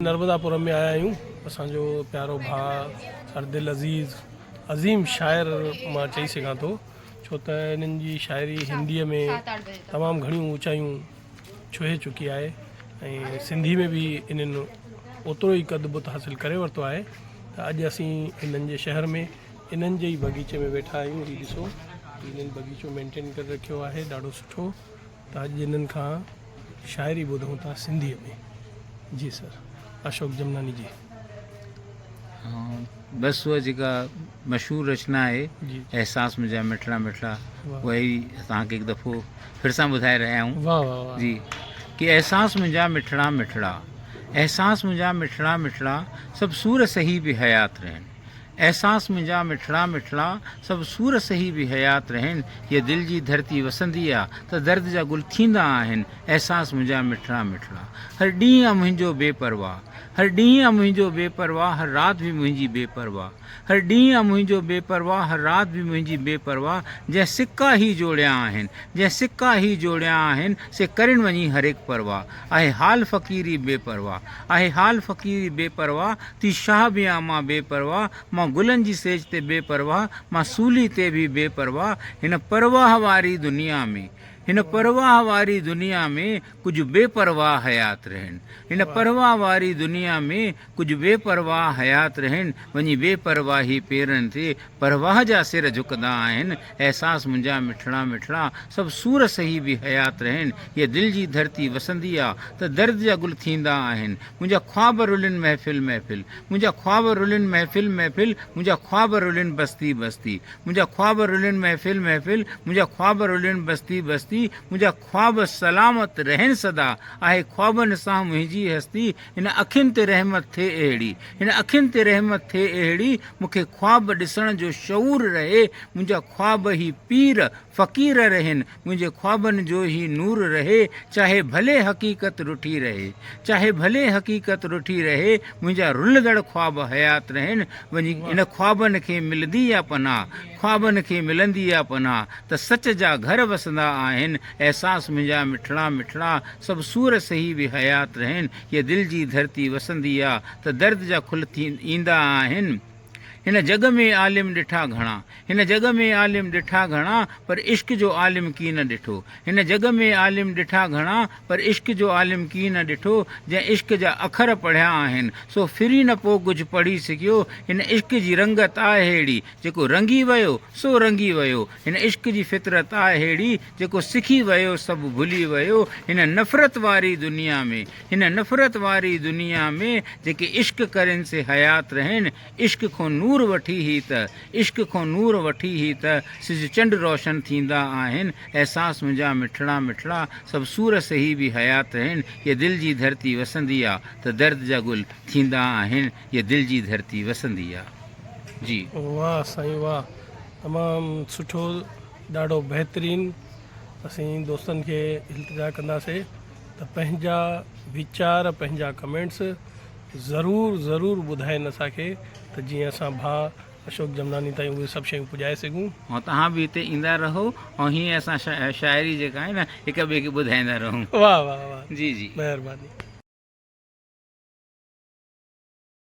نرمدا پورم ۾ آيا آهيون اسان جو پيارو ڀاء سر دل عزيز عظيم شاعر مان چئي سگهان ٿو ڇو ته انهن جي شاعري هنديء ۾ تمام گهڻيون اوچايون ڇهي چڪي آهي ۽ سنڌي ۾ به انهن اوترو ئي قد بت حاصل ڪري ورتو آهي ته اڄ اسين انهن جي شهر ۾ انهن جي ئي باغيچي ۾ ويٺا آهيون هي ڏسو انهن باغيچو مينٽين ڪري رکيو آهي ڏاڍو سٺو ته اڄ انهن کان شاعري ٻڌون ٿا سنڌيء ۾ جي سر اشوڪ جمناني جي. بس اها جيڪا مشهور رچنا آهي احساس منهنجا مٺڙا مٺڙا اها ئي توهان کي هڪ دفعو ڦر سان ٻڌائي رهيا آهيون واه واه واه جي ڪي احساس منهنجا مٺڙا مٺڙا احساس منهنجا مٺڙا مٺڙا سڀ سور سهي به حيات رهن احساس منهنجا مٺڙا مٺڙا، سڀ سور سهي به حيات رهن، هيء دل جي ڌرتي وسندي آ ته درد جا گل ٿيندا آهن، احساس منهنجا مٺڙا مٺڙا. هر ڏينهن آ منهنجو بي پرواهه، هر ڏينهن آ منهنجو بي پرواهه، هر رات به منهنجي بي پرواهه، هر ڏينهن آ منهنجو بي پرواهه، هر رات به منهنجي بي پرواهه، جنهن سڪا هي جوڙيا آهن، جنهن سڪا هي جوڙيا آهن، سي ڪرين وڃي هرهڪ پرواهه، آهي حال فقيري بي پرواهه، آهي حال فقيري بي پرواهه، ٿي شاهه به آن مان بي پرواهه، مان گلن جي سيج تي بي پرواهه، مان سولي تي به بي پرواهه، هن پرواهه واري دنيا ۾، هن پرواهه واري دنيا ۾، ڪجهه بي پرواهه حيات رهن، هن پرواهه واري دنيا ۾، ڪجهه بي پرواهه حيات رهن، وڃي بي پرواهي پيرن تي، پرواهه جا سر جهڪندا آهن، احساس منهنجا مٺڙا مٺڙا، سڀ سور سهي به حيات رهن، هيء دل جي ڌرتي وسندي آ ته درد جا گل ٿيندا آهن، منهنجا خواب رلين محفل محفل، منهنجا خواب رلين محفل محفل، منهنجا خواب رلين بستي بستي، منهنجا خواب رلين محفل محفل، منهنجا خواب رلين بستي بستي، منهنجا خواب سلامت رهن سدا، آهي خوابن سان منهنجي هستي، هن اکين تي رحمت ٿئي اهڙي، هن اکين تي رحمت ٿئي اهڙي، مون کي خواب ڏسڻ جو شعور رهي، منهنجا خواب هي پير فقير رهن، منهنجي خوابن جو هي نور رهي، چاهي ڀلي حقيقت رٺي رهي، چاهي ڀلي حقيقت رٺي رهي، منهنجا رلندڙ خواب حيات رهن، وڃي هن خوابن کي ملندي آ پناهه، خوابن کي ملندي آ پناهه، ته سچ جا گهر وسندا آهن، احساس منهنجا مٺڙا مٺڙا، سڀ سور سهي به حيات رهن، هيء دل جي ڌرتي وسندي آ، ته درد جا کل ٿي ايندا آهن. هن جڳ ۾ عالم ڏٺا گهڻا، هن جڳ ۾ عالم ڏٺا گهڻا، پر عشق جو عالم ڪي نه ڏٺو. هن جڳ ۾ عالم ڏٺا گهڻا، پر عشق جو عالم ڪي نه ڏٺو. جنهن عشق جا اکر پڙهيا آهن، سو ڦري نه پو ڪجهه پڙهي سگهيو. هن عشق جي رنگت آ ههڙي، جيڪو رنگي ويو، سو رنگي ويو. هن عشق جي فطرت آ ههڙي، جيڪو سکي ويو، سڀ ڀلي ويو. هن نفرت واري دنيا ۾، هن نفرت واري دنيا ۾، جيڪي عشق ڪرين سي حيات رهن، عشق کون نور وٺي هي ته، عشق کون نور وٺي هي ته، سج چنڊ روشن ٿيندا آهن، احساس منهنجا مٺڙا مٺڙا، سڀ سور سهي به حيات رهن، هيء دل جي ڌرتي وسندي آ ته درد جا گل ٿيندا آهن، هيء دل جي ڌرتي وسندي آ. جي. واه سائين واه تمام سٺو ڏاڍو بهترين اسين دوستن کي التجا ڪنداسي ته پنهنجا ويچار پنهنجا ڪمينٽس ضرور ضرور ٻڌائين اسان کي ته جيئن اسان ڀاء اشوڪ جمناني تائين اهي سڀ شيون پڄائي سگهون. ۽ توهان به هتي ايندا رهو ۽ هيئن اسان شاعري جيڪا آهي نه هڪ ٻئي کي ٻڌائيندا رهون. واه واه واه جي جي. مهرباني.